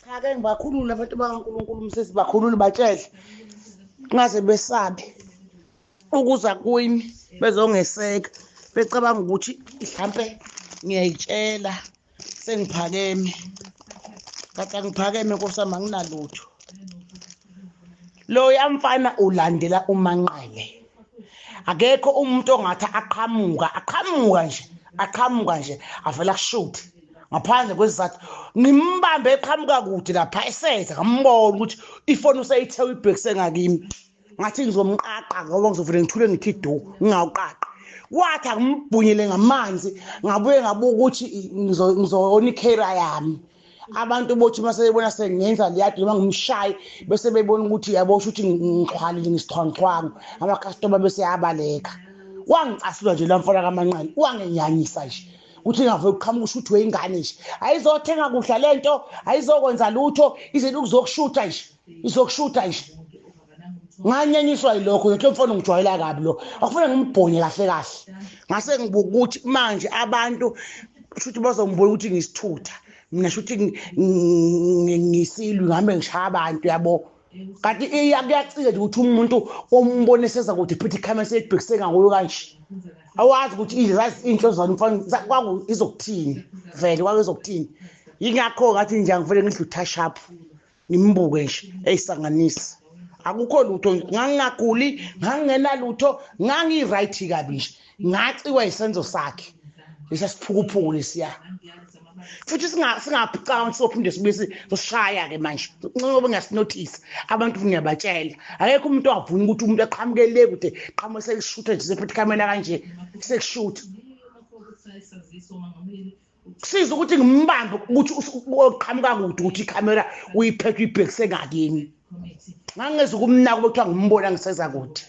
Cha ke ngibakhulule abantu bakaNkulunkulu umsisi, bakhulule batshele ngaze besabe ukuza kwimi bezongeseka, becabanga ukuthi mhlampe ngiyayitshela sengiphakeme, kanti angiphakeme nkosi yami, anginalutho. Loya mfana ulandela uManqele, akekho umuntu ongathi aqhamuka aqhamuka nje aqhamuka nje avela kushuthe ngaphandle kwesizathu. Ngimbambe eqhamuka kude lapha eseza, ngambona ukuthi ifoni useyithe uyibhekise ngakimi, ngathi ngizomqaqa ngoba ngizovele ngithule ngithi du ngingawuqaqi. Kwathi angimbhunyele ngamanzi, ngabuye ngabuka ukuthi ngizona ikhera yami. Abantu bothi uma sebebona sengenza leyadi noma ngimshaye, bese bebona ukuthi yabo sho ukuthi ngixhwalile, ngisixhwanguxhwangu, amakhastoma bese yabaleka. Wangicasula nje la mfana kaManqele, wangenyanyisa nje ukuthi ngave uqhamuka ushuthi weyingane nje, ayizothenga kudla lento, ayizokwenza lutho, ize ukuzokushutha nje, izokushutha nje. Nganyanyiswa yilokho nje, mfana ngijwayela kabi lo, akufanele ngimbhonye kahle kahle. Ngase ngibuka ukuthi manje abantu shuthi bazongibona ukuthi ngisithutha mina, shuthi ngisilwi, ngihambe ngishaya abantu yabo. Kanti kuyacika nje ukuthi umuntu ombone seza kude iphethe ikhamera seyibhekise ngakuyo kanje, awazi ukuthi izazi inhloso zalo mfana kwaku izokuthini vele, kwaku izokuthini. Yingakho ngathi nje angivele ngidle u-touch up ngimbuke nje eyisanganisa, akukho lutho, ngangingaguli, ngangingenalutho, ngangi-right kabi nje. Ngacikwa isenzo sakhe lesiya siphukuphuku lesiya, futhi singacabanga ukuthi sophinde sibuye sosishaya-ke manje ngoba ngiyasinothisa abantu, ngiyabatshela akekho umuntu ongavuni ukuthi umuntu aqhamuke le kude qhamuke sekushutha nje, sephethe ikhamera kanje sekushutha. Kusiza ukuthi ngimbambe ukuthi uqhamuka kude ukuthi ikhamera uyiphethe uyibhekise ngakimi, ngangingeza ukumnaka kuthiwa ngimbona ngiseza kude.